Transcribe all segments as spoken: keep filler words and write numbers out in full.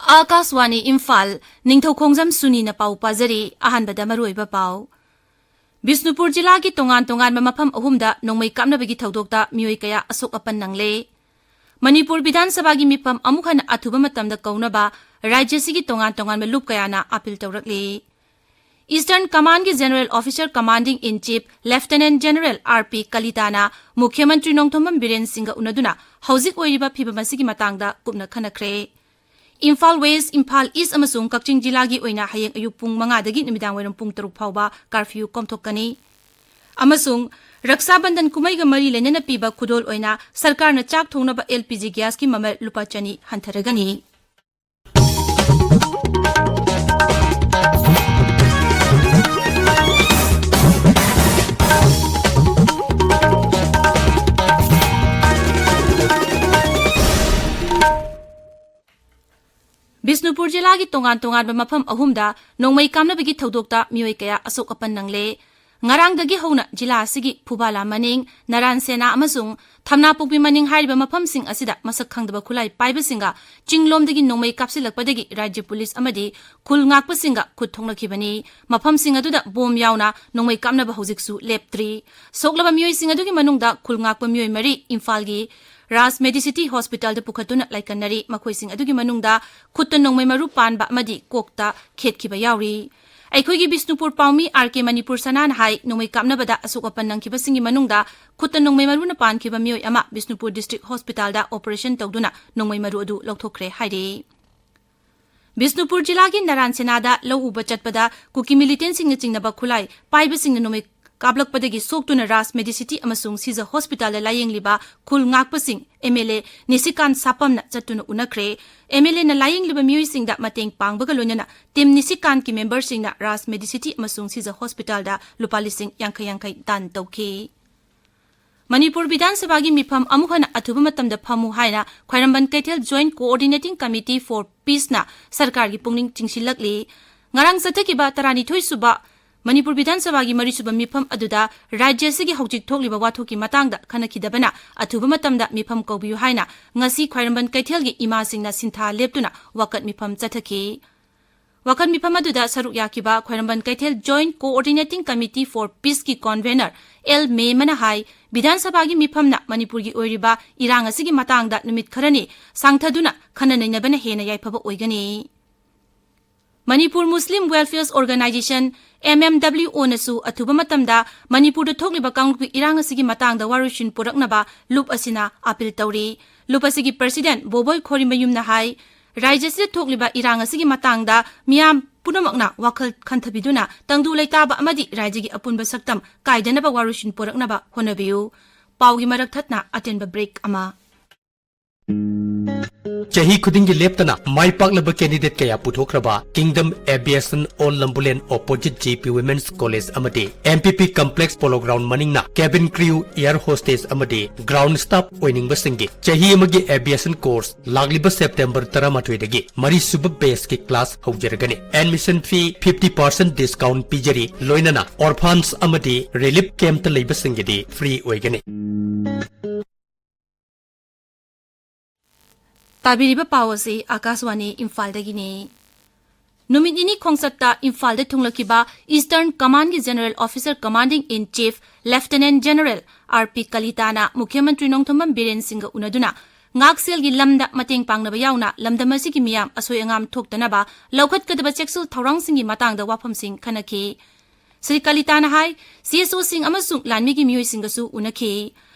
ꯑꯥꯀꯥꯁꯋꯥꯅꯤ ꯏꯝꯐꯥꯜ, ꯅꯤꯡꯊꯧꯈꯣꯡꯖꯝ ꯁꯨꯅꯤꯅ ꯄꯥꯎ ꯄꯥꯖꯔꯤ꯫ ꯑꯍꯥꯟꯕꯗ ꯃꯔꯨꯑꯣꯏꯕ ꯄꯥꯎ꯫ ꯕꯤꯁꯅꯨꯄꯨꯔ ꯖꯤꯂꯥꯒꯤ ꯇꯣꯉꯥꯟ ꯇꯣꯉꯥꯟꯕ ꯃꯐꯝ ꯑꯍꯨꯝꯗ ꯅꯣꯡꯃꯩ ꯀꯥꯞꯅꯕꯒꯤ ꯊꯧꯗꯣꯛꯇ ꯃꯤꯑꯣꯏ ꯀꯌꯥ ꯑꯁꯣꯛ ꯑꯄꯟ ꯅꯪꯂꯦ꯫ ꯃꯅꯤꯄꯨꯔ ꯕꯤꯙꯥꯟ ꯁꯚꯥꯒꯤ ꯃꯤꯐꯝ ꯑꯃꯨꯛ ꯍꯟꯅ ꯑꯊꯨꯕ ꯃꯇꯝꯗ ꯀꯧꯅꯕ ꯔꯥꯖ꯭ꯌꯁꯤꯒꯤ ꯇꯣꯉꯥꯟ ꯇꯣꯉꯥꯟꯕ ꯂꯨꯞ ꯀꯌꯥꯅ ꯑꯥꯄꯤꯜ ꯇꯧꯔꯛꯂꯤ꯫ Eastern Command ꯒꯤ General Officer Commanding in Chief Lieutenant General R P ꯀꯂꯤꯇꯥꯅ ꯃꯨꯈ꯭ꯌ ꯃꯟꯇ꯭ꯔꯤ ꯅꯣꯡꯊꯣꯝꯕꯝ ꯕꯤꯔꯦꯟ ꯁꯤꯡꯒ ꯎꯅꯗꯨꯅ ꯍꯧꯖꯤꯛ ꯑꯣꯏꯔꯤꯕ ꯐꯤꯚꯝ ꯑꯁꯤꯒꯤ ꯃꯇꯥꯡꯗ ꯀꯨꯞꯅ ꯈꯟꯅꯈ꯭ꯔꯦ꯫ ꯏꯝꯐꯥꯜ ꯋꯦꯁ, ꯏꯝꯐꯥꯜ ꯏꯁ ꯑꯃꯁꯨꯡ ꯀꯛꯆꯤꯡ ꯖꯤꯂꯥꯒꯤ ꯑꯣꯏꯅ ꯍꯌꯦꯡ ꯑꯌꯨꯛ ꯄꯨꯡ ꯃꯉꯥꯗꯒꯤ ꯅꯨꯃꯤꯗꯥꯡ ꯋꯥꯏꯔꯝ ꯄꯨꯡ ꯇꯔꯨꯛ ꯐꯥꯎꯕ ꯀꯥꯔꯐ꯭ꯌꯨ ꯀꯣꯝꯊꯣꯛꯀꯅꯤ꯫ ꯑꯃꯁꯨꯡ ꯔꯛꯁꯥ ꯕꯟꯙꯟ ꯀꯨꯝꯍꯩꯒ ꯃꯔꯤ ꯂꯩꯅꯅ ꯄꯤꯕ ꯈꯨꯗꯣꯜ ꯑꯣꯏꯅ ꯁꯔꯀꯥꯔꯅ ꯆꯥꯛ ꯊꯣꯡꯅꯕ L P G gas ꯀꯤ ꯃꯃꯜ ꯂꯨꯄꯥ ꯆꯅꯤ ꯍꯟꯊꯔꯒꯅꯤ꯫ ꯕꯤꯁꯅꯨꯄꯨꯔ ꯖꯤꯂꯥꯒꯤ ꯇꯣꯉꯥꯟ ꯇꯣꯉꯥꯟꯕ ꯃꯐꯝ ꯑꯍꯨꯝꯗ ꯅꯣꯡꯃꯩ ꯀꯥꯞꯅꯕꯒꯤ ꯊꯧꯗꯣꯛꯇ ꯃꯤꯑꯣꯏ ꯀꯌꯥ ꯑꯁꯣꯛ ꯑꯄꯟ ꯅꯪꯂꯦ꯫ ꯉꯔꯥꯡꯗꯒꯤ ꯍꯧꯅ ꯖꯤꯂꯥ ꯑꯁꯤꯒꯤ ꯐꯨꯕꯥꯂꯥ ꯃꯅꯤꯡ, ꯅꯔꯥꯟ ꯁꯦꯅꯥ ꯑꯃꯁꯨꯡ ꯊꯝꯅꯥꯄꯣꯛꯄꯤ ꯃꯅꯤꯡ ꯍꯥꯏꯔꯤꯕ ꯃꯐꯝꯁꯤꯡ ꯑꯁꯤꯗ ꯃꯁꯛ ꯈꯪꯗꯕ ꯈꯨꯠꯂꯥꯏ ꯄꯥꯏꯕꯁꯤꯡꯒ ꯆꯤꯡꯂꯣꯝꯗꯒꯤ ꯅꯣꯡꯃꯩ ꯀꯥꯞꯁꯤꯜꯂꯛꯄꯗꯒꯤ ꯔꯥꯖ꯭ꯌ ꯄꯨꯂꯤꯁ ꯑꯃꯗꯤ ꯈꯨꯜ ꯉꯥꯛꯄꯁꯤꯡꯒ ꯈꯨꯠ ꯊꯣꯛꯅꯈꯤꯕꯅꯤ꯫ ꯃꯐꯝꯁꯤꯡ ꯑꯗꯨꯗ ꯕꯣꯝ ꯌꯥꯎꯅ ꯅꯣꯡꯃꯩ ꯀꯥꯞꯅꯕ ꯍꯧꯖꯤꯛꯁꯨ ꯂꯦꯞꯇ꯭ꯔꯤ꯫ ꯁꯣꯛꯂꯕ ꯃꯤꯑꯣꯏꯁꯤꯡ ꯑꯗꯨꯒꯤ ꯃꯅꯨꯡꯗ ꯈꯨꯜ ꯉꯥꯛꯄ ꯃꯤꯑꯣꯏ ꯃꯔꯤ ꯏꯝꯐꯥꯜꯒꯤ ꯔꯥꯖ ꯃꯦꯗꯤꯁꯤꯇꯤ ꯍꯣꯁꯄꯤꯇꯥꯜꯗ ꯄꯨꯈꯠꯇꯨꯅ ꯂꯥꯏꯀꯠꯅꯔꯤ꯫ ꯃꯈꯣꯏꯁꯤꯡ ꯑꯗꯨꯒꯤ ꯃꯅꯨꯡꯗ ꯈꯨꯠꯇ ꯅꯣꯡꯃꯩ ꯃꯔꯨ ꯄꯥꯟꯕ ꯑꯃꯗꯤ ꯀꯣꯛꯇ ꯈꯦꯠꯈꯤꯕ ꯌꯥꯎꯔꯤ꯫ ꯑꯩꯈꯣꯏꯒꯤ ꯕꯤꯁꯅꯨꯄꯨꯔ ꯄꯥꯎꯃꯤ R K ꯃꯅꯤꯄꯨꯔ ꯁꯅꯥꯅ ꯍꯥꯏ, ꯅꯣꯡꯃꯩ ꯀꯥꯞꯅꯕꯗ ꯑꯁꯣꯛ ꯑꯄꯟ ꯅꯪꯈꯤꯕꯁꯤꯡꯒꯤ ꯃꯅꯨꯡꯗ ꯈꯨꯠꯇ ꯅꯣꯡꯃꯩ ꯃꯔꯨꯅ ꯄꯥꯟꯈꯤꯕ ꯃꯤꯑꯣꯏ ꯑꯃ ꯕꯤꯁꯅꯨꯄꯨꯔ ꯗꯤꯁꯇ꯭ꯔꯤꯛ ꯍꯣꯁꯄꯤꯇꯥꯜꯗ ꯑꯣꯄꯔꯦꯁꯟ ꯇꯧꯗꯨꯅ ꯅꯣꯡꯃꯩ ꯃꯔꯨ ꯑꯗꯨ ꯂꯧꯊꯣꯛꯈ꯭ꯔꯦ ꯍꯥꯏꯔꯤ꯫ ꯕꯤꯁꯅꯨꯄꯨꯔ ꯖꯤꯂꯥꯒꯤ ꯅꯔꯥꯟ ꯁꯦꯅꯥꯗ ꯂꯧ ꯎꯕ ꯆꯠꯄꯗ ꯀꯨꯀꯤ ꯃꯤꯂꯤꯇꯦꯟꯁꯤꯡꯅ ꯆꯤꯡꯅꯕ ꯈꯨꯠꯂꯥꯏ ꯄꯥꯏꯕꯁꯤꯡꯅ ꯅꯣꯡꯃꯩ ꯀꯥꯞꯂꯛꯄꯗꯒꯤ ꯁꯣꯛꯇꯨꯅ ꯔꯥꯖ ꯃꯦꯗꯤꯁꯤꯇꯤ ꯑꯃꯁꯨꯡ ꯁꯤꯖ ꯍꯣꯁꯄꯤꯇꯥꯜꯗ ꯂꯥꯌꯦꯡꯂꯤꯕ ꯈꯨꯜ ꯉꯥꯛꯄꯁꯤꯡ M L A ꯅꯤꯁꯤꯀꯥꯟ ꯁꯥꯄꯝꯅ ꯆꯠꯇꯨꯅ ꯎꯅꯈ꯭ꯔꯦ꯫ M L A ꯅ ꯂꯥꯌꯦꯡꯂꯤꯕ ꯃꯤꯑꯣꯏꯁꯤꯡꯗ ꯃꯇꯦꯡ ꯄꯥꯡꯕꯒ ꯂꯣꯏꯅꯅ ꯇꯤꯝ ꯅꯤꯁꯤꯀꯥꯟꯒꯤ ꯃꯦꯝꯕꯔꯁꯤꯡꯅ ꯔꯥꯖ ꯃꯦꯗꯤꯁꯤꯇꯤ ꯑꯃꯁꯨꯡ ꯁꯤꯖ ꯍꯣꯁꯄꯤꯇꯥꯜꯗ ꯂꯨꯄꯥ ꯂꯤꯁꯤꯡ ꯌꯥꯡꯈꯩ ꯌꯥꯡꯈꯩ ꯗꯥꯟ ꯇꯧꯈꯤ꯫ ꯃꯅꯤꯄꯨꯔ ꯕꯤꯙꯥꯟ ꯁꯚꯥꯒꯤ ꯃꯤꯐꯝ ꯑꯃꯨꯛ ꯍꯟꯅ ꯑꯊꯨꯕ ꯃꯇꯝꯗ ꯐꯝꯃꯨ ꯍꯥꯏꯅ ꯈ꯭ꯋꯥꯏꯔꯝꯕꯟ ꯀꯩꯊꯦꯜ Joint Coordinating Committee for Peace ꯅ ꯁꯔꯀꯥꯔꯒꯤ ꯄꯨꯛꯅꯤꯡ ꯆꯤꯡꯁꯤꯜꯂꯛꯂꯤ꯫ ꯉꯔꯥꯡ ꯆꯠꯊꯈꯤꯕ ꯇꯔꯥꯅꯤꯊꯣꯏ ꯁꯨꯕ ꯃꯅꯤꯄꯨꯔ ꯕꯤꯙꯥꯟ ꯁꯚꯥꯒꯤ ꯃꯔꯤꯁꯨꯕ ꯃꯤꯐꯝ ꯑꯗꯨꯗ ꯔꯥꯖ꯭ꯌ ꯑꯁꯤꯒꯤ ꯍꯧꯖꯤꯛ ꯊꯣꯛꯂꯤꯕ ꯋꯥꯊꯣꯛꯀꯤ ꯃꯇꯥꯡꯗ ꯈꯟꯅꯈꯤꯗꯕꯅ ꯑꯊꯨꯕ ꯃꯇꯝꯗ ꯃꯤꯐꯝ ꯀꯧꯕꯤꯌꯨ ꯍꯥꯏꯅ ꯉꯁꯤ ꯈ꯭ꯋꯥꯏꯔꯝꯕꯟ ꯀꯩꯊꯦꯜꯒꯤ ꯏꯃꯥꯁꯤꯡꯅ ꯁꯤꯟꯊꯥ ꯂꯦꯞꯇꯨꯅ ꯋꯥꯀꯠ ꯃꯤꯐꯝ ꯆꯠꯊꯈꯤ꯫ ꯋꯥꯀꯠ ꯃꯤꯐꯝ ꯑꯗꯨꯗ ꯁꯔꯨꯛ ꯌꯥꯈꯤꯕ ꯈ꯭ꯋꯥꯏꯔꯝꯕꯟ ꯀꯩꯊꯦꯜ Joint Coordinating Committee for Peace ꯀꯤ convener ꯑꯦꯜ ꯃꯦꯃꯅ ꯍꯥꯏ, ꯕꯤꯙꯥꯟ ꯁꯚꯥꯒꯤ ꯃꯤꯐꯝꯅ ꯃꯅꯤꯄꯨꯔꯒꯤ ꯑꯣꯏꯔꯤꯕ ꯏꯔꯥꯡ ꯑꯁꯤꯒꯤ ꯃꯇꯥꯡꯗ ꯅꯨꯃꯤꯠ ꯈꯔꯅꯤ ꯁꯥꯡꯊꯗꯨꯅ ꯈꯟꯅ ꯅꯩꯅꯕꯅ ꯍꯦꯟꯅ ꯌꯥꯏꯐꯕ ꯑꯣꯏꯒꯅꯤ꯫ ꯃꯅꯤꯄꯨꯔ ꯃꯨꯁꯂꯤꯝ ꯋꯦꯜꯐꯤꯌꯔꯁ ꯑꯣꯔꯒꯅꯥꯏꯖꯦꯁꯟ, ꯑꯦꯝ ꯑꯦꯝ ꯗꯕ꯭ꯂꯤꯎ ꯑꯣꯅꯁꯨ ꯑꯊꯨꯕ ꯃꯇꯝꯗ ꯃꯅꯤꯄꯨꯔꯗ ꯊꯣꯛꯂꯤꯕ ꯀꯥꯡꯂꯨꯞꯀꯤ ꯏꯔꯥꯡ ꯑꯁꯤꯒꯤ ꯃꯇꯥꯡꯗ ꯋꯥꯔꯣꯏꯁꯤꯟ ꯄꯨꯔꯛꯅꯕ ꯂꯨꯞ ꯑꯁꯤꯅ ꯑꯥꯄꯤꯜ ꯇꯧꯔꯤ꯫ ꯂꯨꯞ ꯑꯁꯤꯒꯤ ꯄ꯭ꯔꯁꯤꯗꯦꯟꯠ ꯕꯣꯕꯣꯏ ꯈꯣꯔꯤꯃꯌꯨꯝꯅ ꯍꯥꯏ, ꯔꯥꯖ꯭ꯌ ꯑꯁꯤꯗ ꯊꯣꯛꯂꯤꯕ ꯏꯔꯥꯡ ꯑꯁꯤꯒꯤ ꯃꯇꯥꯡꯗ ꯃꯤꯌꯥꯝ ꯄꯨꯝꯅꯃꯛꯅ ꯋꯥꯈꯜ ꯈꯟꯊꯕꯤꯗꯨꯅ ꯇꯪꯗꯨ ꯂꯩꯇꯥꯕ ꯑꯃꯗꯤ ꯔꯥꯖ꯭ꯌꯒꯤ ꯑꯄꯨꯟꯕ ꯁꯛꯇꯝ ꯀꯥꯏꯗꯅꯕ ꯋꯥꯔꯣꯏꯁꯤꯟ ꯄꯨꯔꯛꯅꯕ ꯍꯣꯠꯅꯕꯤꯌꯨ꯫ ꯄꯥꯎꯒꯤ ꯃꯔꯛ ꯊꯠꯅ ꯑꯇꯦꯟꯕ ꯕ꯭ꯔꯦꯛ ꯑꯃ꯫ ꯆꯍꯤ ꯈꯨꯗꯤꯡꯒꯤ ꯂꯦꯞꯇꯅ ꯃꯥꯏ ꯄꯥꯛꯂꯕ ꯀꯦꯟꯗꯤꯗꯦꯠ ꯀꯌꯥ ꯄꯨꯊꯣꯛꯈ꯭ꯔꯕ Kingdom Aviation Old Lambulane opposite J P Women's College ꯑꯃꯗꯤ M P P Complex Polo Ground ꯃꯅꯤꯡꯅ cabin crew, air hostess ꯑꯃꯗꯤ ground staff ꯑꯣꯏꯅꯤꯡꯕꯁꯤꯡꯒꯤ ꯆꯍꯤ ꯑꯃꯒꯤ aviation course ꯂꯥꯛꯂꯤꯕ September ꯇꯔꯥꯃꯥꯊꯣꯏꯗꯒꯤ ꯃꯔꯤꯁꯨꯕ batch ꯀꯤ class ꯍꯧꯖꯔꯒꯅꯤ꯫ Admission fee fifty percent discount ꯄꯤꯖꯔꯤ, ꯂꯣꯏꯅꯅ orphans ꯑꯃꯗꯤ relief camp ꯇ ꯂꯩꯕꯁꯤꯡꯒꯤꯗꯤ free ꯑꯣꯏꯒꯅꯤ꯫ ꯇꯥꯕꯤꯔꯤꯕ ꯄꯥꯎ ꯑꯁꯤ ꯑꯥꯀꯥꯁꯋꯥꯅꯤ ꯏꯝꯐꯥꯜꯗꯒꯤꯅꯤ꯫ ꯅꯨꯃꯤꯠ ꯅꯤꯅꯤ ꯈꯣꯡꯆꯠꯇ ꯏꯝꯐꯥꯜꯗ ꯊꯨꯡꯂꯈꯤꯕ Eastern Command ꯀꯤ General Officer Commanding in Chief Lieutenant General R P ꯀꯂꯤꯇꯥꯅ ꯃꯨꯈ꯭ꯌ ꯃꯟꯇ꯭ꯔꯤ ꯅꯣꯡꯊꯣꯝꯕꯝ ꯕꯤꯔꯦꯟ ꯁꯤꯡꯒ ꯎꯅꯗꯨꯅ ꯉꯥꯛꯁꯦꯜꯒꯤ ꯂꯝꯗ ꯃꯇꯦꯡ ꯄꯥꯡꯅꯕ ꯌꯥꯎꯅ ꯂꯝꯗꯝ ꯑꯁꯤꯒꯤ ꯃꯤꯌꯥꯝ ꯑꯁꯣꯏ ꯑꯉꯥꯝ ꯊꯣꯛꯇꯅꯕ ꯂꯧꯈꯠꯀꯗꯕ ꯆꯦꯛꯁꯤꯜ ꯊꯧꯔꯥꯡꯁꯤꯡꯒꯤ ꯃꯇꯥꯡꯗ ꯋꯥꯐꯝꯁꯤꯡ ꯈꯟꯅꯈꯤ꯫ ꯁ꯭ꯔꯤ ꯀꯂꯤꯇꯥꯅ ꯍꯥꯏ, C S O ꯁꯤꯡ ꯑꯃꯁꯨꯡ ꯂꯥꯟꯃꯤꯒꯤ ꯃꯤꯑꯣꯏꯁꯤꯡꯒꯁꯨ ꯎꯅꯈꯤ꯫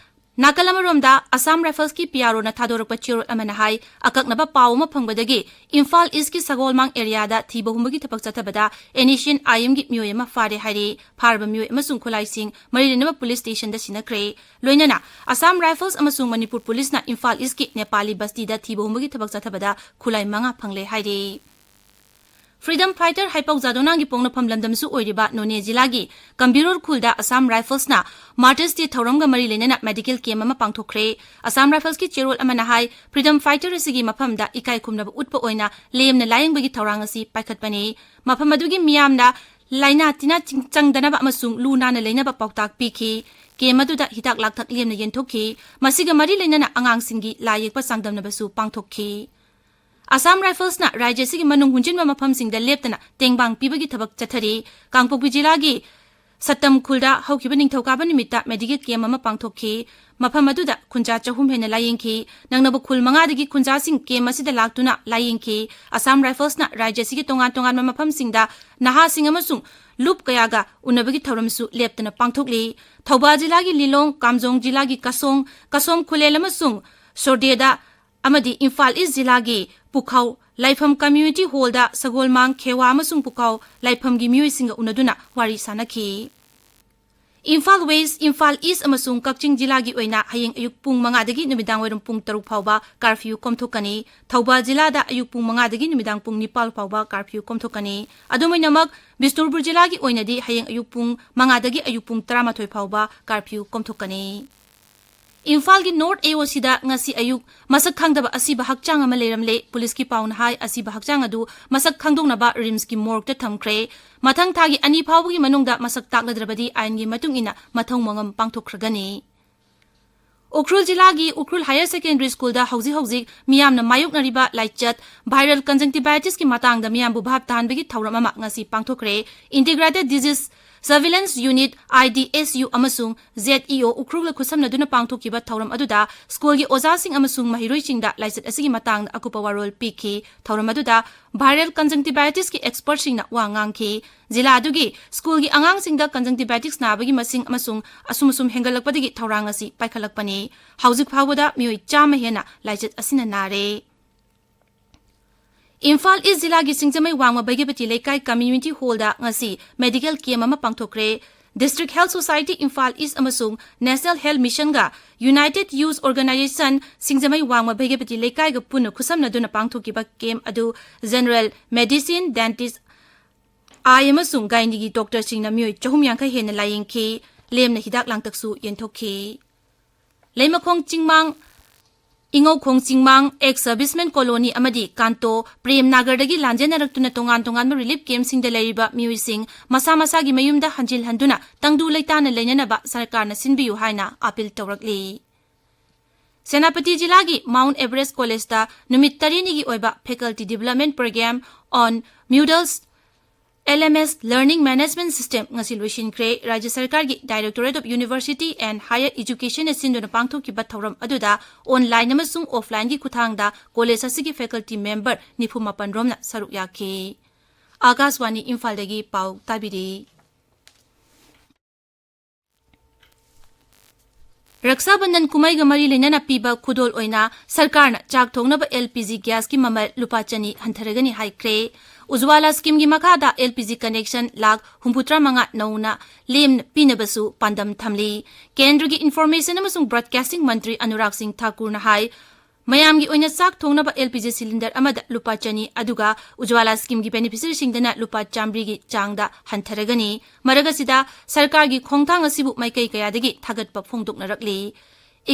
ꯅꯥꯀꯜ ꯑꯃꯔꯣꯝꯗ, ꯑꯁꯥꯝ ꯔꯥꯏꯐꯜꯁꯀꯤ P R O ꯅ ꯊꯥꯗꯣꯔꯛꯄ ꯆꯦꯔꯣꯜ ꯑꯃꯅ ꯍꯥꯏ, ꯑꯀꯛꯅꯕ ꯄꯥꯎ ꯑꯃ ꯐꯪꯕꯗꯒꯤ ꯏꯝꯐꯥꯜ ꯏꯁꯀꯤ ꯁꯒꯣꯜꯃꯥꯡ ꯑꯦꯔꯤꯌꯥꯗ ꯊꯤꯕ ꯍꯨꯝꯕꯒꯤ ꯊꯕꯛ ꯆꯠꯊꯕꯗ N S C N I M ꯒꯤ ꯃꯤꯑꯣꯏ ꯑꯃ ꯐꯥꯔꯦ ꯍꯥꯏꯔꯤ꯫ ꯐꯥꯔꯕ ꯃꯤꯑꯣꯏ ꯑꯃꯁꯨꯡ ꯈꯨꯠꯂꯥꯏꯁꯤꯡ ꯃꯔꯤ ꯂꯩꯅꯕ ꯄꯨꯂꯤꯁ ꯁ꯭ꯇꯦꯁꯟꯗ ꯁꯤꯟꯅꯈ꯭ꯔꯦ꯫ ꯂꯣꯏꯅꯅ ꯑꯁꯥꯝ ꯔꯥꯏꯐꯜꯁ ꯑꯃꯁꯨꯡ ꯃꯅꯤꯄꯨꯔ ꯄꯨꯂꯤꯁꯅ ꯏꯝꯐꯥꯜ ꯏꯁꯀꯤ ꯅꯦꯄꯥꯂꯤ ꯕꯁꯇꯤꯗ ꯊꯤꯕ ꯍꯨꯝꯕꯒꯤ ꯊꯕꯛ ꯆꯠꯊꯕꯗ ꯈꯨꯠꯂꯥꯏ ꯃꯉꯥ ꯐꯪꯂꯦ ꯍꯥꯏꯔꯤ꯫ Freedom fighter ꯍꯩꯄꯧ ꯖꯥꯗꯣꯅꯥꯒꯤ ꯄꯣꯛꯅꯐꯝ ꯂꯝꯗꯝꯁꯨ ꯑꯣꯏꯔꯤꯕ ꯅꯣꯅꯦ ꯖꯤꯂꯥꯒꯤ ꯀꯝꯕꯤꯔꯣꯔ ꯈꯨꯜꯗ ꯑꯁꯥꯝ ꯔꯥꯏꯐꯜꯁꯅ Martyrs Day ꯊꯧꯔꯝꯒ ꯃꯔꯤ ꯂꯩꯅꯅ medical camp ꯑꯃ ꯄꯥꯡꯊꯣꯛꯈ꯭ꯔꯦ꯫ ꯑꯁꯥꯝ ꯔꯥꯏꯐꯜꯁꯀꯤ ꯆꯦꯔꯣꯜ ꯑꯃꯅ ꯍꯥꯏ, Freedom fighter ꯑꯁꯤꯒꯤ ꯃꯐꯝꯗ ꯏꯀꯥꯏ ꯈꯨꯝꯅꯕ ꯎꯠꯄ ꯑꯣꯏꯅ ꯂꯦꯝꯅ ꯂꯥꯌꯦꯡꯕꯒꯤ ꯊꯧꯔꯥꯡ ꯑꯁꯤ ꯄꯥꯏꯈꯠꯄꯅꯤ꯫ ꯃꯐꯝ ꯑꯗꯨꯒꯤ ꯃꯤꯌꯥꯝꯅ ꯂꯥꯏꯅꯥ ꯇꯤꯟꯅꯥ ꯆꯤꯡ-, ꯆꯪꯗꯅꯕ ꯑꯃꯁꯨꯡ ꯂꯨ ꯅꯥꯟꯅ ꯂꯩꯅꯕ ꯄꯥꯎꯇꯥꯛ ꯄꯤꯈꯤ꯫ ꯀꯦꯝ ꯑꯗꯨꯗ ꯍꯤꯗꯥꯛ ꯂꯥꯡꯊꯛ ꯂꯦꯝꯅ ꯌꯦꯟꯊꯣꯛꯈꯤ꯫ ꯃꯁꯤꯒ ꯃꯔꯤ ꯂꯩꯅꯅ ꯑꯉꯥꯡꯁꯤꯡꯒꯤ ꯂꯥꯏ ꯌꯦꯛꯄ ꯆꯥꯡꯗꯝꯅꯕꯁꯨ ꯄꯥꯡꯊꯣꯛꯈꯤ꯫ ꯑꯁꯥꯝ ꯔꯥꯏꯐꯜꯁꯅ ꯔꯥꯖ꯭ꯌ ꯑꯁꯤꯒꯤ ꯃꯅꯨꯡ ꯍꯨꯟꯖꯤꯟꯕ ꯃꯐꯝꯁꯤꯡꯗ ꯂꯦꯞꯇꯅ ꯇꯦꯡꯕꯥꯡ ꯄꯤꯕꯒꯤ ꯊꯕꯛ ꯆꯠꯊꯔꯤ꯫ ꯀꯥꯡꯄꯣꯛꯄꯤ ꯖꯤꯂꯥꯒꯤ ꯁꯇꯝ ꯈꯨꯜꯗ ꯍꯧꯈꯤꯕ ꯅꯤꯡꯊꯧꯀꯥꯕ ꯅꯨꯃꯤꯠꯇ ꯃꯦꯗꯤꯀꯦꯜ ꯀꯦꯝ ꯑꯃ ꯄꯥꯡꯊꯣꯛꯈꯤ꯫ ꯃꯐꯝ ꯑꯗꯨꯗ ꯈꯨꯟꯖꯥ ꯆꯍꯨꯝ ꯍꯦꯟꯅ ꯂꯥꯌꯦꯡꯈꯤ꯫ ꯅꯛꯅꯕ ꯈꯨꯜ ꯃꯉꯥꯗꯒꯤ ꯈꯨꯟꯖꯥꯁꯤꯡ ꯀꯦꯝ ꯑꯁꯤꯗ ꯂꯥꯛꯇꯨꯅ ꯂꯥꯌꯦꯡꯈꯤ꯫ ꯑꯁꯥꯝ ꯔꯥꯏꯐꯜꯁꯅ ꯔꯥꯖ꯭ꯌ ꯑꯁꯤꯒꯤ ꯇꯣꯉꯥꯟ ꯇꯣꯉꯥꯟꯕ ꯃꯐꯝꯁꯤꯡꯗ ꯅꯍꯥꯁꯤꯡ ꯑꯃꯁꯨꯡ ꯂꯨꯞ ꯀꯌꯥꯒ ꯎꯅꯕꯒꯤ ꯊꯧꯔꯝꯁꯨ ꯂꯦꯞꯇꯅ ꯄꯥꯡꯊꯣꯛꯂꯤ꯫ ꯊꯧꯕꯥꯜ ꯖꯤꯂꯥꯒꯤ ꯂꯤꯂꯣꯡ, ꯀꯥꯝꯖꯣꯡ ꯖꯤꯂꯥꯒꯤ ꯀꯁꯣꯡ, ꯀꯁꯣꯝ ꯈꯨꯂꯦꯜ ꯑꯃꯁꯨꯡ ꯁꯣꯔꯗꯦꯗ ꯑꯃꯗꯤ ꯏꯝꯐꯥꯜ ꯏꯁ ꯖꯤꯂꯥꯒꯤ ꯄꯨꯈꯥꯎ ꯂꯥꯏꯐꯝ ꯀꯝꯃ꯭ꯌꯨꯅꯤꯇꯤ ꯍꯣꯜꯗ ꯁꯒꯣꯜꯃꯥꯡ, ꯈꯦꯋꯥ ꯑꯃꯁꯨꯡ ꯄꯨꯈꯥꯎ ꯂꯥꯏꯐꯝꯒꯤ ꯃꯤꯑꯣꯏꯁꯤꯡꯒ ꯎꯅꯗꯨꯅ ꯋꯥꯔꯤ ꯁꯥꯅꯈꯤ꯫ ꯏꯝꯐꯥꯜ ꯋꯦꯁ, ꯏꯝꯐꯥꯜ ꯏꯁ ꯑꯃꯁꯨꯡ ꯀꯛꯆꯤꯡ ꯖꯤꯂꯥꯒꯤ ꯑꯣꯏꯅ ꯍꯌꯦꯡ ꯑꯌꯨꯛ ꯄꯨꯡ ꯃꯉꯥꯗꯒꯤ ꯅꯨꯃꯤꯗꯥꯡ ꯋꯥꯏꯔꯝ ꯄꯨꯡ ꯇꯔꯨꯛ ꯐꯥꯎꯕ ꯀꯥꯔꯐ꯭ꯌꯨ ꯀꯣꯝꯊꯣꯛꯀꯅꯤ꯫ ꯊꯧꯕꯥꯜ ꯖꯤꯂꯥꯗ ꯑꯌꯨꯛ ꯄꯨꯡ ꯃꯉꯥꯗꯒꯤ ꯅꯨꯃꯤꯗꯥꯡ ꯄꯨꯡ ꯅꯤꯄꯥꯜ ꯐꯥꯎꯕ ꯀꯥꯔꯐ꯭ꯌꯨ ꯀꯣꯝꯊꯣꯛꯀꯅꯤ꯫ ꯑꯗꯨꯃꯥꯏꯅꯃꯛ ꯕꯤꯁꯅꯨꯄꯨꯔ ꯖꯤꯂꯥꯒꯤ ꯑꯣꯏꯅꯗꯤ ꯍꯌꯦꯡ ꯑꯌꯨꯛ ꯄꯨꯡ ꯃꯉꯥꯗꯒꯤ ꯑꯌꯨꯛ ꯄꯨꯡ ꯇꯔꯥꯃꯥꯊꯣꯏ ꯐꯥꯎꯕ ꯀꯥꯔꯐ꯭ꯌꯨ ꯀꯣꯝꯊꯣꯛꯀꯅꯤ꯫ ꯏꯝꯐꯥꯜꯒꯤ ꯅꯣꯔꯠ ꯑꯦ ꯑꯣ ꯁꯤꯗ ꯉꯁꯤ ꯑꯌꯨꯛ ꯃꯁꯛ ꯈꯪꯗꯕ ꯑꯁꯤꯕ ꯍꯛꯆꯥꯡ ꯑꯃ ꯂꯩꯔꯝꯂꯦ꯫ ꯄꯨꯂꯤꯁꯀꯤ ꯄꯥꯎꯅ ꯍꯥꯏ, ꯑꯁꯤꯕ ꯍꯛꯆꯥꯡ ꯑꯗꯨ ꯃꯁꯛ ꯈꯪꯗꯣꯛꯅꯕ ꯔꯤꯝꯁꯀꯤ ꯃꯣꯔꯒꯇ ꯊꯝꯈ꯭ꯔꯦ꯫ ꯃꯊꯪ ꯊꯥꯒꯤ ꯑꯅꯤ ꯐꯥꯎꯕꯒꯤ ꯃꯅꯨꯡꯗ ꯃꯁꯛ ꯇꯥꯛꯂꯗ꯭ꯔꯕꯗꯤ ꯑꯥꯏꯟꯒꯤ ꯃꯇꯨꯡ ꯏꯟꯅ ꯃꯊꯧ ꯃꯉꯝ ꯄꯥꯡꯊꯣꯛꯈ꯭ꯔꯒꯅꯤ꯫ ꯎꯈ꯭ꯔꯨꯜ ꯖꯤꯂꯥꯒꯤ ꯎꯈ꯭ꯔꯨꯜ ꯍꯥꯌꯔ ꯁꯦꯀꯦꯟꯗꯔꯤ ꯁ꯭ꯀꯨꯜꯗ ꯍꯧꯖꯤꯛ ꯍꯧꯖꯤꯛ ꯃꯤꯌꯥꯝꯅ ꯃꯥꯌꯣꯛꯅꯔꯤꯕ ꯂꯥꯏꯆꯠ viral conjunctivitisꯀꯤ ꯃꯇꯥꯡꯗ ꯃꯤꯌꯥꯝꯕꯨ ꯚꯥꯞ ꯇꯥꯍꯟꯕꯒꯤ ꯊꯧꯔꯝ ꯑꯃ ꯉꯁꯤ ꯄꯥꯡꯊꯣꯛꯈ꯭ꯔꯦ꯫ Integrated Disease Surveillance Unit, I D S U, ꯑꯃꯁꯨꯡ Z E O ꯎꯈ꯭ꯔꯨꯜꯒ ꯈꯨꯠꯁꯝꯅꯗꯨꯅ ꯄꯥꯡꯊꯣꯛꯈꯤꯕ ꯊꯧꯔꯝ ꯑꯗꯨꯗ ꯁ꯭ꯀꯨꯜꯒꯤ ꯑꯣꯖꯥꯁꯤꯡ ꯑꯃꯁꯨꯡ ꯃꯍꯩꯔꯣꯏꯁꯤꯡꯗ ꯂꯥꯏꯆꯠ ꯑꯁꯤꯒꯤ ꯃꯇꯥꯡꯗ ꯑꯀꯨꯞꯄ ꯋꯥꯔꯣꯜ ꯄꯤꯈꯤ꯫ ꯊꯧꯔꯝ ꯑꯗꯨꯗ viral conjunctivitisꯀꯤ expertꯁꯤꯡꯅ ꯋꯥ ꯉꯥꯡꯈꯤ꯫ ꯖꯤꯂꯥ ꯑꯗꯨꯒꯤ ꯁ꯭ꯀꯨꯜꯒꯤ ꯑꯉꯥꯡꯁꯤꯡꯗ conjunctivitis ꯅꯥꯕꯒꯤ ꯃꯁꯤꯡ ꯑꯃꯁꯨꯡ ꯑꯁꯨꯝ ꯑꯁꯨꯝ ꯍꯦꯟꯒꯠꯂꯛꯄꯗꯒꯤ ꯊꯧꯔꯥꯡ ꯑꯁꯤ ꯄꯥꯏꯈꯠꯂꯛꯄꯅꯤ꯫ ꯍꯧꯖꯤꯛ ꯐꯥꯎꯕꯗ ꯃꯤꯑꯣꯏ ꯆꯥꯝꯃ ꯍꯦꯟꯅ ꯂꯥꯏꯆꯠ ꯑꯁꯤꯅ ꯅꯥꯔꯦ꯫ ꯏꯝꯐꯥꯜ ꯏꯁ ꯖꯤꯂꯥꯒꯤ ꯁꯤꯡꯖꯃꯩ ꯋꯥꯡꯃ ꯚꯩꯒ꯭ꯌꯄꯇꯤ ꯂꯩꯀꯥꯏ community hallꯗ ꯉꯁꯤ medical camp ꯑꯃ ꯄꯥꯡꯊꯣꯛꯈ꯭ꯔꯦ꯫ District Health Society ꯏꯝꯐꯥꯜ ꯏꯁ ꯑꯃꯁꯨꯡ National Health Missionꯒ United Youth Organisation ꯁꯤꯡꯖꯃꯩ ꯋꯥꯡꯃ ꯚꯩꯒ꯭ꯌꯄꯇꯤ ꯂꯩꯀꯥꯏꯒ ꯄꯨꯟꯅ ꯈꯨꯠꯁꯝꯅꯗꯨꯅ ꯄꯥꯡꯊꯣꯛꯈꯤꯕ camp ꯑꯗꯨ general medicine, dentist, eye ꯑꯃꯁꯨꯡ gynaeꯒꯤ doctorꯁꯤꯡꯅ ꯃꯤꯑꯣꯏ ꯆꯍꯨꯝ ꯌꯥꯡꯈꯩ ꯍꯦꯟꯅ ꯂꯥꯌꯦꯡꯈꯤ꯫ ꯂꯦꯝꯅ ꯍꯤꯗꯥꯛ ꯂꯥꯡꯊꯛꯁꯨ ꯌꯦꯟꯊꯣꯛꯈꯤ꯫ ꯂꯩꯃꯈꯣꯡ ꯆꯤꯡꯃꯥꯡ ꯏꯉꯧꯈꯣꯡ ꯆꯤꯡꯃꯥꯡ, ꯑꯦꯛꯁ ꯁꯔꯚꯤꯁꯃꯦꯟ ꯀꯣꯂꯣꯅꯤ ꯑꯃꯗꯤ ꯀꯥꯟꯇꯣ ꯄ꯭ꯔꯦꯝ ꯅꯥꯒꯔꯗꯒꯤ ꯂꯥꯟꯖꯦꯟꯅꯔꯛꯇꯨꯅ ꯇꯣꯉꯥꯟ ꯇꯣꯉꯥꯟꯕ ꯔꯤꯂꯤꯐ ꯀꯦꯝꯞꯁꯤꯡꯗ ꯂꯩꯔꯤꯕ ꯃꯤꯑꯣꯏꯁꯤꯡ ꯃꯁꯥ ꯃꯁꯥꯒꯤ ꯃꯌꯨꯝꯗ ꯍꯟꯖꯤꯜꯍꯟꯗꯨꯅ ꯇꯪꯗꯨ ꯂꯩꯇꯥꯅ ꯂꯩꯅꯅꯕ ꯁꯔꯀꯥꯔꯅ ꯁꯤꯟꯕꯤꯌꯨ ꯍꯥꯏꯅ ꯑꯥꯄꯤꯜ ꯇꯧꯔꯛꯂꯤ꯫ ꯁꯦꯅꯥꯄꯇꯤ ꯖꯤꯂꯥꯒꯤ ꯃꯥꯎꯟꯠ ꯑꯦꯚꯔꯦꯁ ꯀꯣꯂꯦꯖꯇ ꯅꯨꯃꯤꯠ ꯇꯔꯦꯠꯅꯤꯒꯤ ꯑꯣꯏꯕ Faculty Development Program on Moodle's L M S Learning Management System ꯉꯁꯤ ꯂꯣꯏꯁꯤꯟꯈ꯭ꯔꯦ꯫ ꯔꯥꯖ꯭ꯌ ꯁꯔꯀꯥꯔꯒꯤ Directorate of University and Higher Educationꯅ ꯁꯤꯟꯗꯨꯅ ꯄꯥꯡꯊꯣꯛꯈꯤꯕ ꯊꯧꯔꯝ ꯑꯗꯨꯗ online ꯑꯃꯁꯨꯡ offlineꯒꯤ ꯈꯨꯠꯊꯥꯡꯗ ꯀꯣꯂꯦꯖ ꯑꯁꯤꯒꯤ faculty member ꯅꯤꯐꯨ ꯃꯥꯄꯟ ꯔꯣꯝꯅ ꯁꯔꯨꯛ ꯌꯥꯈꯤ꯫ ꯑꯥꯀꯥꯁꯋꯥꯅꯤ ꯏꯝꯐꯥꯜꯗꯒꯤ ꯄꯥꯎ ꯇꯥꯕꯤꯔꯤ꯫ ꯔꯛꯁꯥ ꯕꯟꯙꯟ ꯀꯨꯝꯍꯩꯒ ꯃꯔꯤ ꯂꯩꯅꯅ ꯄꯤꯕ ꯈꯨꯗꯣꯜ ꯑꯣꯏꯅ ꯁꯔꯀꯥꯔꯅ ꯆꯥꯛ ꯊꯣꯡꯅꯕ L P G gasꯀꯤ ꯃꯃꯜ ꯂꯨꯄꯥ ꯆꯅꯤ ꯍꯟꯊꯔꯒꯅꯤ ꯍꯥꯏꯈ꯭ꯔꯦ꯫ ꯎꯖ꯭ꯋꯥꯂꯥ schemeꯒꯤ ꯃꯈꯥꯗ L P G connection lakh ꯍꯨꯝꯐꯨꯇꯔꯥ ꯃꯉꯥ ꯅꯧꯅ ꯂꯦꯝꯅ ꯄꯤꯅꯕꯁꯨ ꯄꯥꯟꯗꯝ ꯊꯝꯂꯤ꯫ ꯀꯦꯟꯗ꯭ꯔꯒꯤ Information ꯑꯃꯁꯨꯡ Broadcasting ꯃꯟꯇ꯭ꯔꯤ ꯑꯅꯨꯔꯥꯒ ꯁꯤꯡ ꯊꯥꯀꯨꯔꯅ ꯍꯥꯏ, ꯃꯌꯥꯝꯒꯤ ꯑꯣꯏꯅ ꯆꯥꯛ ꯊꯣꯡꯅꯕ L P G cylinder ꯑꯃꯗ ꯂꯨꯄꯥ ꯆꯅꯤ, ꯑꯗꯨꯒ ꯎꯖ꯭ꯋꯥꯂꯥ schemeꯒꯤ beneficiaryꯁꯤꯡꯗꯅ ꯂꯨꯄꯥ ꯆꯥꯃꯔꯤꯒꯤ ꯆꯥꯡꯗ ꯍꯟꯊꯔꯒꯅꯤ꯫ ꯃꯔꯛ ꯑꯁꯤꯗ ꯁꯔꯀꯥꯔꯒꯤ ꯈꯣꯡꯊꯥꯡ ꯑꯁꯤꯕꯨ ꯃꯥꯏꯀꯩ ꯀꯌꯥꯗꯒꯤ ꯊꯥꯒꯠꯄ ꯐꯣꯡꯗꯣꯛꯅꯔꯛꯂꯤ꯫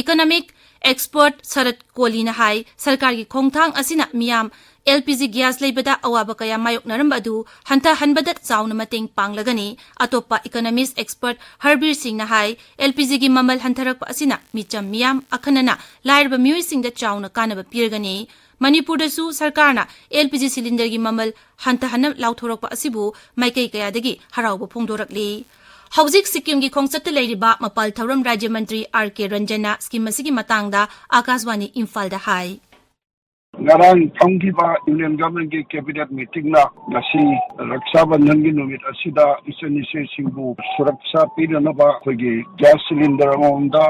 Economic expert ꯁꯔꯠ ꯀꯣꯂꯤꯅ ꯍꯥꯏ, ꯁꯔꯀꯥꯔꯒꯤ ꯈꯣꯡꯊꯥꯡ ꯑꯁꯤꯅ ꯃꯤꯌꯥꯝ L P G gas ꯂꯩꯕꯗ ꯑꯋꯥꯕ ꯀꯌꯥ ꯃꯥꯌꯣꯛꯅꯔꯝꯕ ꯑꯗꯨ ꯍꯟꯊꯍꯟꯕꯗ ꯆꯥꯎꯅ ꯃꯇꯦꯡ ꯄꯥꯡꯂꯒꯅꯤ꯫ ꯑꯇꯣꯞꯄ economist expert ꯍꯔꯕꯤꯔ ꯁꯤꯡꯅ ꯍꯥꯏ, L P Gꯒꯤ ꯃꯃꯜ ꯍꯟꯊꯔꯛꯄ ꯑꯁꯤꯅ ꯃꯤꯆꯝ ꯃꯤꯌꯥꯝ, ꯑꯈꯟꯅꯅ ꯂꯥꯏꯔꯕ ꯃꯤꯑꯣꯏꯁꯤꯡꯗ ꯆꯥꯎꯅ ꯀꯥꯟꯅꯕ ꯄꯤꯔꯒꯅꯤ꯫ ꯃꯅꯤꯄꯨꯔꯗꯁꯨ ꯁꯔꯀꯥꯔꯅ L P G cylinderꯒꯤ ꯃꯃꯜ ꯍꯟꯊꯍꯟꯅ ꯂꯥꯎꯊꯣꯔꯛꯄ ꯑꯁꯤꯕꯨ ꯃꯥꯏꯀꯩ ꯀꯌꯥꯗꯒꯤ ꯍꯔꯥꯎꯕ ꯐꯣꯡꯗꯣꯔꯛꯂꯤ꯫ ꯍꯧꯖꯤꯛ ꯁꯤꯛꯀꯤꯝꯒꯤ ꯈꯣꯡꯆꯠꯇ ꯂꯩꯔꯤꯕ ꯃꯄꯥꯜ ꯊꯧꯔꯝ ꯔꯥꯖ꯭ꯌ ꯃꯟꯇ꯭ꯔꯤ ꯑꯥꯔ ꯀꯦ ꯔꯟꯖꯟꯅ scheme ꯑꯁꯤꯒꯤ ꯃꯇꯥꯡꯗ ꯑꯥꯀꯥꯁꯕꯥꯅꯤ ꯏꯝꯐꯥꯜꯗ ꯍꯥꯏ꯫ ꯉꯔꯥꯡ ꯐꯝꯈꯤꯕ Union Governmentꯀꯤ Cabinet meetingꯅ ꯉꯁꯤ ꯔꯛꯁꯥ ꯕꯟꯙꯟꯒꯤ ꯅꯨꯃꯤꯠ ꯑꯁꯤꯗ ꯏꯆꯟ ꯏꯆꯦꯁꯤꯡꯕꯨ ꯁꯨꯔꯛꯁꯥ ꯄꯤꯅꯅꯕ ꯑꯩꯈꯣꯏꯒꯤ gas cylinder ꯑꯃꯃꯝꯗ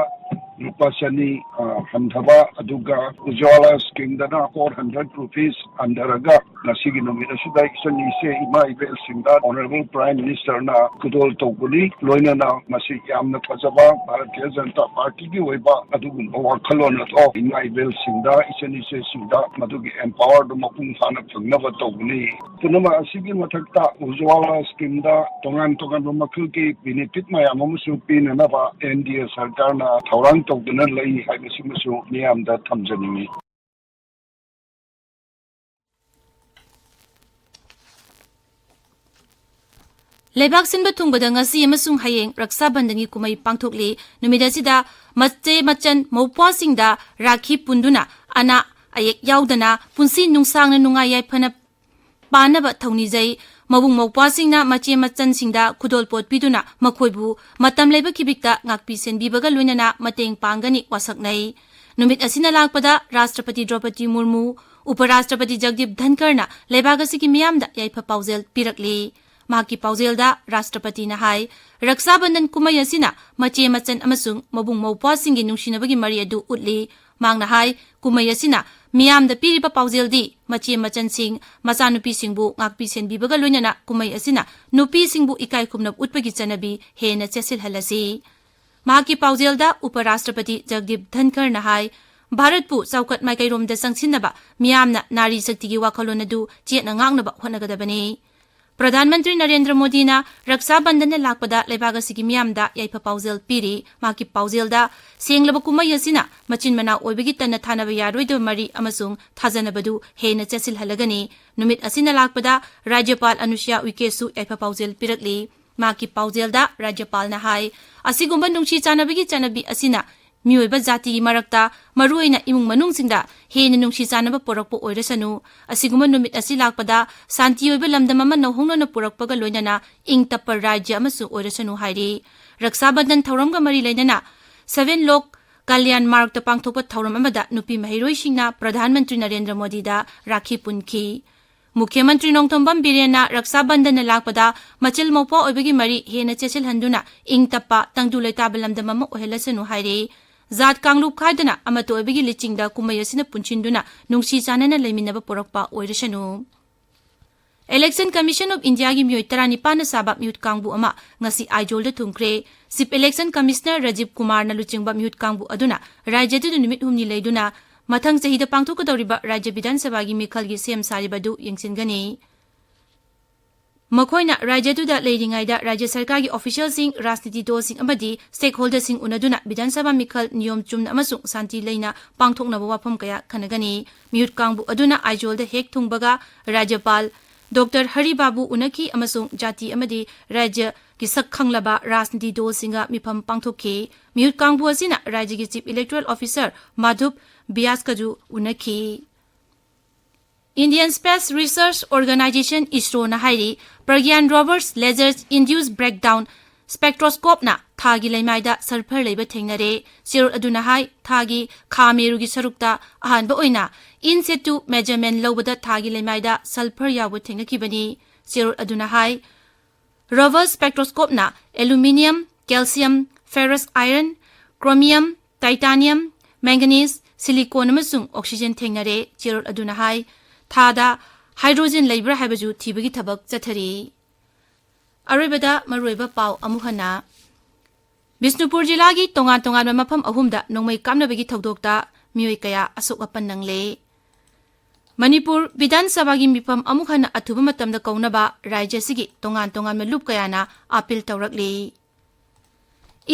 ꯂꯨꯄꯥ ꯆꯅꯤ, ꯑ, ꯍꯟꯊꯕ, ꯑꯗꯨꯒ ꯎꯖ꯭ꯋꯥꯂꯥ schemeꯗꯅ four hundred rupees ꯍꯟꯊꯔꯒ ꯉꯁꯤꯒꯤ ꯅꯨꯃꯤꯠ ꯑꯁꯤꯗ ꯏꯆꯟ ꯏꯆꯦ ꯏꯃꯥ ꯏꯕꯦꯜꯁꯤꯡꯗ Honourable Prime Ministerꯅ ꯈꯨꯗꯣꯜ ꯇꯧꯕꯅꯤ꯫ ꯂꯣꯏꯅꯅ ꯃꯁꯤ ꯌꯥꯝꯅ ꯐꯖꯕ ꯚꯥꯔꯇꯤꯌ ꯖꯅꯇꯥ ꯄꯥꯔꯇꯤꯒꯤ ꯑꯣꯏꯕ ꯑꯗꯨꯒꯨꯝꯕ ꯋꯥꯈꯜꯂꯣꯟ ꯑꯗꯣ ꯏꯃꯥ ꯏꯕꯦꯜꯁꯤꯡꯗ, ꯏꯆꯟ ꯏꯆꯦꯁꯤꯡꯗ ꯃꯗꯨꯒꯤ empowerꯗꯨ ꯃꯄꯨꯡ ꯐꯥꯅ ꯐꯪꯅꯕ ꯇꯧꯕꯅꯤ꯫ ꯄꯨꯝꯅꯃꯛ ꯑꯁꯤꯒꯤ ꯃꯊꯛꯇ ꯎꯖ꯭ꯋꯥꯂꯥ schemeꯗ ꯇꯣꯉꯥꯟ ꯇꯣꯉꯥꯟꯕ ꯃꯈꯜꯒꯤ benefit ꯃꯌꯥꯝ ꯑꯃꯁꯨ ꯄꯤꯅꯅꯕ N D A ꯁꯔꯀꯥꯔꯅ ꯊꯧꯔꯥꯡ ꯇꯧꯗꯨꯅ ꯂꯩ ꯍꯥꯏꯕꯁꯤꯃꯁꯨ ꯃꯤꯌꯥꯝꯗ ꯊꯝꯖꯅꯤꯡꯏ꯫ ꯂꯩꯕꯥꯛ ꯁꯤꯟꯕ ꯊꯨꯡꯕꯗ ꯉꯁꯤ ꯑꯃꯁꯨꯡ ꯍꯌꯦꯡ ꯔꯛꯁꯥ ꯕꯟꯙꯟꯒꯤ ꯀꯨꯝꯍꯩ ꯄꯥꯡꯊꯣꯛꯂꯤ꯫ ꯅꯨꯃꯤꯠ ꯑꯁꯤꯗ ꯃꯆꯦ ꯃꯆꯟ ꯃꯧꯄ꯭ꯋꯥꯁꯤꯡꯗ ꯔꯥꯈꯤ ꯄꯨꯟꯗꯨꯅ ꯑꯅꯥ ꯑꯌꯦꯛ ꯌꯥꯎꯗꯅ ꯄꯨꯟꯁꯤ ꯅꯨꯡꯁꯥꯡꯅ ꯅꯨꯡꯉꯥꯏ ꯌꯥꯏꯐꯅ ꯄꯥꯟꯅꯕ ꯊꯧꯅꯤꯖꯩ꯫ ꯃꯕꯨꯡ ꯃꯧꯄ꯭ꯋꯥꯁꯤꯡꯅ ꯃꯆꯦ ꯃꯆꯟꯁꯤꯡꯗ ꯈꯨꯗꯣꯜꯄꯣꯠ ꯄꯤꯗꯨꯅ ꯃꯈꯣꯏꯕꯨ ꯃꯇꯝ ꯂꯩꯕ ꯈꯤꯕꯤꯛꯇ ꯉꯥꯛꯄꯤ ꯁꯦꯟꯕꯤꯕꯒ ꯂꯣꯏꯅꯅ ꯃꯇꯦꯡ ꯄꯥꯡꯒꯅꯤ ꯋꯥꯁꯛꯅꯩ꯫ ꯅꯨꯃꯤꯠ ꯑꯁꯤꯅ ꯂꯥꯛꯄꯗ ꯔꯥꯁꯇ꯭ꯔꯄꯇꯤ ꯗ꯭ꯔꯧꯄꯗꯤ ꯃꯨꯔꯃꯨ, ꯎꯄꯔꯥꯁꯇ꯭ꯔꯄꯇꯤ ꯖꯒꯗꯤꯞ ꯙꯟꯀꯔꯅ ꯂꯩꯕꯥꯛ ꯑꯁꯤꯒꯤ ꯃꯤꯌꯥꯝꯗ ꯌꯥꯏꯐ ꯄꯥꯎꯖꯦꯜ ꯄꯤꯔꯛꯂꯤ꯫ ꯃꯍꯥꯛꯀꯤ ꯄꯥꯎꯖꯦꯜꯗ ꯔꯥꯁꯇ꯭ꯔꯄꯇꯤꯅ ꯍꯥꯏ, ꯔꯛꯁꯥ ꯕꯟꯙꯟ ꯀꯨꯝꯍꯩ ꯑꯁꯤꯅ ꯃꯆꯦ ꯃꯆꯟ ꯑꯃꯁꯨꯡ ꯃꯕꯨꯡ ꯃꯧꯄ꯭ꯋꯥꯁꯤꯡꯒꯤ ꯅꯨꯡꯁꯤꯅꯕꯒꯤ ꯃꯔꯤ ꯑꯗꯨ ꯎꯠꯂꯤ꯫ ꯃꯍꯥꯛꯅ ꯍꯥꯏ, ꯀꯨꯝꯍꯩ ꯑꯁꯤꯅ ꯃꯤꯌꯥꯝꯗ ꯄꯤꯔꯤꯕ ꯄꯥꯎꯖꯦꯜꯗꯤ ꯃꯆꯦ ꯃꯆꯟꯁꯤꯡ, ꯃꯆꯥꯅꯨꯄꯤꯁꯤꯡꯕꯨ ꯉꯥꯛꯄꯤ ꯁꯦꯟꯕꯤꯕꯒ ꯂꯣꯏꯅꯅ ꯀꯨꯝꯍꯩ ꯑꯁꯤꯅ ꯅꯨꯄꯤꯁꯤꯡꯕꯨ ꯏꯀꯥꯏ ꯈꯨꯝꯅꯕ ꯎꯠꯄꯒꯤ ꯆꯠꯅꯕꯤ ꯍꯦꯟꯅ ꯆꯦꯠꯁꯤꯜꯍꯜꯂꯁꯤ꯫ ꯃꯍꯥꯛꯀꯤ ꯄꯥꯎꯖꯦꯜꯗ ꯎꯄꯔꯥꯁꯇ꯭ꯔꯄꯇꯤ ꯖꯒꯗꯤꯞ ꯙꯟꯀꯔꯅ ꯍꯥꯏ, ꯚꯥꯔꯠꯄꯨ ꯆꯥꯎꯈꯠ ꯃꯥꯏꯀꯩꯔꯣꯝꯗ ꯆꯪꯁꯤꯟꯅꯕ ꯃꯤꯌꯥꯝꯅ ꯅꯥꯔꯤ ꯁꯛꯇꯤꯒꯤ ꯋꯥꯈꯜꯂꯣꯟ ꯑꯗꯨ ꯆꯦꯠꯅ ꯉꯥꯛꯅꯕ ꯍꯣꯠꯅꯒꯗꯕꯅꯤ꯫ ꯄ꯭ꯔꯙꯥꯟ ꯃꯟꯇ꯭ꯔꯤ ꯅꯔꯦꯟꯗ꯭ꯔ ꯃꯣꯗꯤꯅ ꯔꯛꯁꯥ ꯕꯟꯙꯟꯅ ꯂꯥꯛꯄꯗ ꯂꯩꯕꯥꯛ ꯑꯁꯤꯒꯤ ꯃꯤꯌꯥꯝꯗ ꯌꯥꯏꯐ ꯄꯥꯎꯖꯦꯜ ꯄꯤꯔꯤ꯫ ꯃꯍꯥꯛꯀꯤ ꯄꯥꯎꯖꯦꯜꯗ ꯁꯦꯡꯂꯕ ꯀꯨꯝꯍꯩ ꯑꯁꯤꯅ ꯃꯆꯤꯟ ꯃꯅꯥꯎ ꯑꯣꯏꯕꯒꯤ ꯇꯟꯅ ꯊꯥꯅꯕ ꯌꯥꯔꯣꯏꯗꯕ ꯃꯔꯤ ꯑꯃꯁꯨꯡ ꯊꯥꯖꯅꯕꯗꯨ ꯍꯦꯟꯅ ꯆꯦꯠꯁꯤꯜꯍꯜꯂꯒꯅꯤ꯫ ꯅꯨꯃꯤꯠ ꯑꯁꯤꯅ ꯂꯥꯛꯄꯗ ꯔꯥꯖ꯭ꯌꯄꯥꯜ ꯑꯅꯨꯁ꯭ꯌꯥ ꯎꯏꯀꯦꯁꯨ ꯌꯥꯏꯐ ꯄꯥꯎꯖꯦꯜ ꯄꯤꯔꯛꯂꯤ꯫ ꯃꯍꯥꯛꯀꯤ ꯄꯥꯎꯖꯦꯜꯗ ꯔꯥꯖ꯭ꯌꯄꯥꯜꯅ ꯍꯥꯏ, ꯑꯁꯤꯒꯨꯝꯕ ꯅꯨꯡꯁꯤ ꯆꯥꯟꯅꯕꯒꯤ ꯆꯠꯅꯕꯤ ꯑꯁꯤꯅ ꯃꯤꯑꯣꯏꯕ ꯖꯥꯇꯤꯒꯤ ꯃꯔꯛꯇ, ꯃꯔꯨꯑꯣꯏꯅ ꯏꯃꯨꯡ ꯃꯅꯨꯡꯁꯤꯡꯗ ꯍꯦꯟꯅ ꯅꯨꯡꯁꯤ ꯆꯥꯟꯅꯕ ꯄꯨꯔꯛꯄ ꯑꯣꯏꯔꯁꯅꯨ꯫ ꯑꯁꯤꯒꯨꯝꯕ ꯅꯨꯃꯤꯠ ꯑꯁꯤ ꯂꯥꯛꯄꯗ ꯁꯥꯟꯇꯤ ꯑꯣꯏꯕ ꯂꯝꯗꯝ ꯑꯃ ꯅꯧꯍꯧꯅꯅ ꯄꯨꯔꯛꯄꯒ ꯂꯣꯏꯅꯅ ꯏꯪ ꯇꯞꯄ ꯔꯥꯖ꯭ꯌ ꯑꯃꯁꯨ ꯑꯣꯏꯔꯁꯅꯨ ꯍꯥꯏꯔꯤ꯫ ꯔꯛꯁꯥ ꯕꯟꯙꯟ ꯊꯧꯔꯝꯒ ꯃꯔꯤ ꯂꯩꯅꯅ ꯁꯚꯦꯟ ꯂꯣꯛ ꯀꯜꯌꯥꯟ ꯃꯥꯔꯒꯇ ꯄꯥꯡꯊꯣꯛꯄ ꯊꯧꯔꯝ ꯑꯃꯗ ꯅꯨꯄꯤ ꯃꯍꯩꯔꯣꯏꯁꯤꯡꯅ ꯄ꯭ꯔꯙꯥꯟ ꯃꯟꯇ꯭ꯔꯤ ꯅꯔꯦꯟꯗ꯭ꯔ ꯃꯣꯗꯤꯗ ꯔꯥꯈꯤ ꯄꯨꯟꯈꯤ꯫ ꯃꯨꯈ꯭ꯌ ꯃꯟꯇ꯭ꯔꯤ ꯅꯣꯡꯊꯣꯝꯕꯝ ꯕꯤꯔꯦꯟꯅ ꯔꯛꯁꯥ ꯕꯟꯙꯟꯅ ꯂꯥꯛꯄꯗ ꯃꯆꯤꯜ ꯃꯧꯄ꯭ꯋꯥ ꯑꯣꯏꯕꯒꯤ ꯃꯔꯤ ꯍꯦꯟꯅ ꯆꯦꯠꯁꯤꯜꯍꯟꯗꯨꯅ ꯏꯪ ꯇꯞꯄ, ꯇꯪꯗꯨ ꯂꯩꯇꯥꯕ ꯂꯝꯗꯝ ꯑꯃ ꯑꯣꯏꯍꯜꯂꯁꯅꯨ ꯍꯥꯏꯔꯤ꯫ ꯖꯥꯠ ꯀꯥꯡꯂꯨꯞ ꯈꯥꯏꯗꯅ ꯑꯃꯠꯇ ꯑꯣꯏꯕꯒꯤ ꯂꯤꯆꯤꯡꯗ ꯀꯨꯝꯍꯩ ꯑꯁꯤꯅ ꯄꯨꯟꯁꯤꯟꯗꯨꯅ ꯅꯨꯡꯁꯤ ꯆꯥꯟꯅꯅ ꯂꯩꯃꯤꯟꯅꯕ ꯄꯨꯔꯛꯄ ꯑꯣꯏꯔꯁꯅꯨ꯫ Election Commission of Indiaꯒꯤ ꯃꯤꯑꯣꯏ ꯇꯔꯥꯅꯤꯄꯥꯟꯅ ꯁꯥꯕ ꯃꯤꯍꯨꯠ ꯀꯥꯡꯕꯨ ꯑꯃ ꯉꯁꯤ ꯑꯥꯏꯖꯣꯜꯗ ꯊꯨꯡꯈ꯭ꯔꯦ꯫ Chief Election Commissioner ꯔꯥꯖꯤꯕ ꯀꯨꯃꯥꯔꯅ ꯂꯨꯆꯤꯡꯕ ꯃꯤꯍꯨꯠ ꯀꯥꯡꯕꯨ ꯑꯗꯨꯅ ꯔꯥꯖ꯭ꯌ ꯑꯗꯨꯗ ꯅꯨꯃꯤꯠ ꯍꯨꯝꯅꯤ ꯂꯩꯗꯨꯅ ꯃꯊꯪ ꯆꯍꯤꯗ ꯄꯥꯡꯊꯣꯛꯀꯗꯧꯔꯤꯕ ꯔꯥꯖ꯭ꯌ ꯕꯤꯙꯥꯟ ꯁꯚꯥꯒꯤ ꯃꯤꯈꯜꯒꯤ ꯁꯦꯝ ꯁꯥꯔꯤꯕ ꯑꯗꯨ ꯌꯦꯡꯁꯤꯟꯒꯅꯤ꯫ ꯃꯈꯣꯏꯅ ꯔꯥꯖ꯭ꯌꯗꯨꯗ ꯂꯩꯔꯤꯉꯩꯗ ꯔꯥꯖ꯭ꯌ ꯁꯔꯀꯥꯔꯒꯤ ꯑꯣꯐꯤꯁꯤꯌꯦꯜꯁꯤꯡ, ꯔꯥꯖꯅꯤꯇꯤ ꯗꯣꯜꯁꯤꯡ ꯑꯃꯗꯤ ꯁ꯭ꯇꯦꯛꯍꯣꯜꯗꯔꯁꯤꯡ ꯎꯅꯗꯨꯅ ꯕꯤꯙꯥꯟ ꯁꯚꯥ ꯃꯤꯈꯜ ꯅꯤꯌꯣꯝ ꯆꯨꯝꯅ ꯑꯃꯁꯨꯡ ꯁꯥꯟꯇꯤ ꯂꯩꯅ ꯄꯥꯡꯊꯣꯛꯅꯕ ꯋꯥꯐꯝ ꯀꯌꯥ ꯈꯟꯅꯒꯅꯤ꯫ ꯃꯤꯍꯨꯠ ꯀꯥꯡꯕꯨ ꯑꯗꯨꯅ ꯑꯥꯏꯖꯣꯜꯗ ꯍꯦꯛ ꯊꯨꯡꯕꯒ ꯔꯥꯖ꯭ꯌꯄꯥꯜ ꯗꯣꯛꯇꯔ ꯍꯔꯤ ꯕꯥꯕꯨ ꯎꯅꯈꯤ ꯑꯃꯁꯨꯡ ꯖꯥꯇꯤ ꯑꯃꯗꯤ ꯔꯥꯖ꯭ꯌꯒꯤ ꯁꯛ ꯈꯪꯂꯕ ꯔꯥꯖꯅꯤꯇꯤ ꯗꯣꯜꯁꯤꯡꯒ ꯃꯤꯐꯝ ꯄꯥꯡꯊꯣꯛꯈꯤ꯫ ꯃꯤꯍꯨꯠ ꯀꯥꯡꯕꯨ ꯑꯁꯤꯅ ꯔꯥꯖ꯭ꯌꯒꯤ ꯆꯤꯐ ꯏꯂꯦꯛꯇꯣꯔꯦꯜ ꯑꯣꯐꯤꯁꯥꯔ ꯃꯥꯙꯨꯞ ꯕ꯭ꯌꯥꯁꯀꯁꯨ ꯎꯅꯈꯤ꯫ Indian Space Research Organisation, ꯏꯁꯔꯣꯅ ꯍꯥꯏꯔꯤ, Pragyan rover's laser induced breakdown ꯁ꯭ꯄꯦꯛꯇ꯭ꯔꯣꯁꯀꯣꯞꯅ ꯊꯥꯒꯤ ꯂꯩꯃꯥꯏꯗ ꯁꯜꯐꯔ ꯂꯩꯕ ꯊꯦꯡꯅꯔꯦ꯫ ꯆꯦꯔꯣꯜ ꯑꯗꯨꯅ ꯍꯥꯏ, ꯊꯥꯒꯤ ꯈꯥ ꯃꯦꯔꯨꯒꯤ ꯁꯔꯨꯛꯇ ꯑꯍꯥꯟꯕ ꯑꯣꯏꯅ in situ measurement ꯂꯧꯕꯗ ꯊꯥꯒꯤ ꯂꯩꯃꯥꯏꯗ ꯁꯜꯐꯔ ꯌꯥꯎꯕ ꯊꯦꯡꯅꯈꯤꯕꯅꯤ꯫ ꯆꯦꯔꯣꯜ ꯑꯗꯨꯅ ꯍꯥꯏ, ꯔꯣꯚꯔ ꯁ꯭ꯄꯦꯛꯇ꯭ꯔꯣꯁꯀꯣꯞꯅ aluminium, calcium, ferrous iron, chromium, titanium, manganese, silicon ꯑꯃꯁꯨꯡ ꯑꯣꯛꯁꯤꯖꯦꯟ ꯊꯦꯡꯅꯔꯦ꯫ ꯆꯦꯔꯣꯜ ꯑꯗꯨꯅ ꯍꯥꯏ, ꯊꯥꯗ ꯍꯥꯏꯗ꯭ꯔꯣꯖꯦꯟ ꯂꯩꯕ꯭ꯔꯥ ꯍꯥꯏꯕꯁꯨ ꯊꯤꯕꯒꯤ ꯊꯕꯛ ꯆꯠꯊꯔꯤ꯫ ꯑꯔꯣꯏꯕꯗ ꯃꯔꯨꯑꯣꯏꯕ ꯄꯥꯎ ꯑꯃꯨꯛ ꯍꯟꯅ꯫ ꯕꯤꯁꯅꯨꯄꯨꯔ ꯖꯤꯂꯥꯒꯤ ꯇꯣꯉꯥꯟ ꯇꯣꯉꯥꯟꯕ ꯃꯐꯝ ꯑꯍꯨꯝꯗ ꯅꯣꯡꯃꯩ ꯀꯥꯞꯅꯕꯒꯤ ꯊꯧꯗꯣꯛꯇ ꯃꯤꯑꯣꯏ ꯀꯌꯥ ꯑꯁꯣꯛ ꯑꯄꯟ ꯅꯪꯂꯦ꯫ ꯃꯅꯤꯄꯨꯔ ꯕꯤꯙꯥꯟ ꯁꯚꯥꯒꯤ ꯃꯤꯐꯝ ꯑꯃꯨꯛ ꯍꯟꯅ ꯑꯊꯨꯕ ꯃꯇꯝꯗ ꯀꯧꯅꯕ ꯔꯥꯖ꯭ꯌ ꯑꯁꯤꯒꯤ ꯇꯣꯉꯥꯟ ꯇꯣꯉꯥꯟꯕ ꯂꯨꯞ ꯀꯌꯥꯅ appeal ꯇꯧꯔꯛꯂꯤ꯫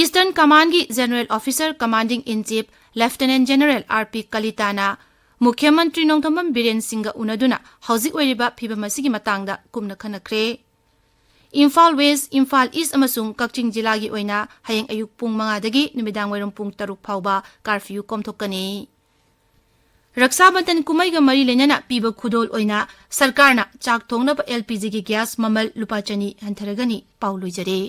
Eastern ꯀꯃꯥꯟꯒꯤ general officer commanding ꯏꯟ ꯆꯤꯐ ꯂꯦꯐꯇꯤꯅꯦꯟ ꯖꯦꯅꯔꯦꯜ ꯑꯥꯔ ꯄꯤ ꯀꯂꯤꯇꯥꯅ ꯃꯨꯈ꯭ꯌ ꯃꯟꯇ꯭ꯔꯤ ꯅꯣꯡꯊꯣꯝꯕꯝ ꯕꯤꯔꯦꯟ ꯁꯤꯡꯒ ꯎꯅꯗꯨꯅ ꯍꯧꯖꯤꯛ ꯑꯣꯏꯔꯤꯕ ꯐꯤꯕꯝ ꯑꯁꯤꯒꯤ ꯃꯇꯥꯡꯗ ꯀꯨꯞꯅ ꯈꯟꯅꯈ꯭ꯔꯦ꯫ ꯏꯝꯐꯥꯜ ꯋꯦꯁ, ꯏꯝꯐꯥꯜ ꯏꯁ ꯑꯃꯁꯨꯡ ꯀꯛꯆꯤꯡ ꯖꯤꯂꯥꯒꯤ ꯑꯣꯏꯅ ꯍꯌꯦꯡ ꯑꯌꯨꯛ ꯄꯨꯡ ꯃꯉꯥꯗꯒꯤ ꯅꯨꯃꯤꯗꯥꯡ ꯋꯥꯏꯔꯝ ꯄꯨꯡ ꯇꯔꯨꯛ ꯐꯥꯎꯕ ꯀꯥꯔꯐ꯭ꯌꯨ ꯀꯣꯝꯊꯣꯛꯀꯅꯤ꯫ ꯔꯛꯁꯥ ꯕꯟꯙꯟ ꯀꯨꯝꯍꯩꯒ ꯃꯔꯤ ꯂꯩꯅꯅ ꯄꯤꯕ ꯈꯨꯗꯣꯜ ꯑꯣꯏꯅ ꯁꯔꯀꯥꯔꯅ ꯆꯥꯛ ꯊꯣꯡꯅꯕ ꯑꯦꯜ ꯄꯤ ꯖꯤꯒꯤ ꯒ꯭ꯌꯥꯁ ꯃꯃꯜ ꯂꯨꯄꯥ ꯆꯅꯤ ꯍꯟꯊꯔꯒꯅꯤ꯫ ꯄꯥꯎ ꯂꯣꯏꯖꯔꯦ꯫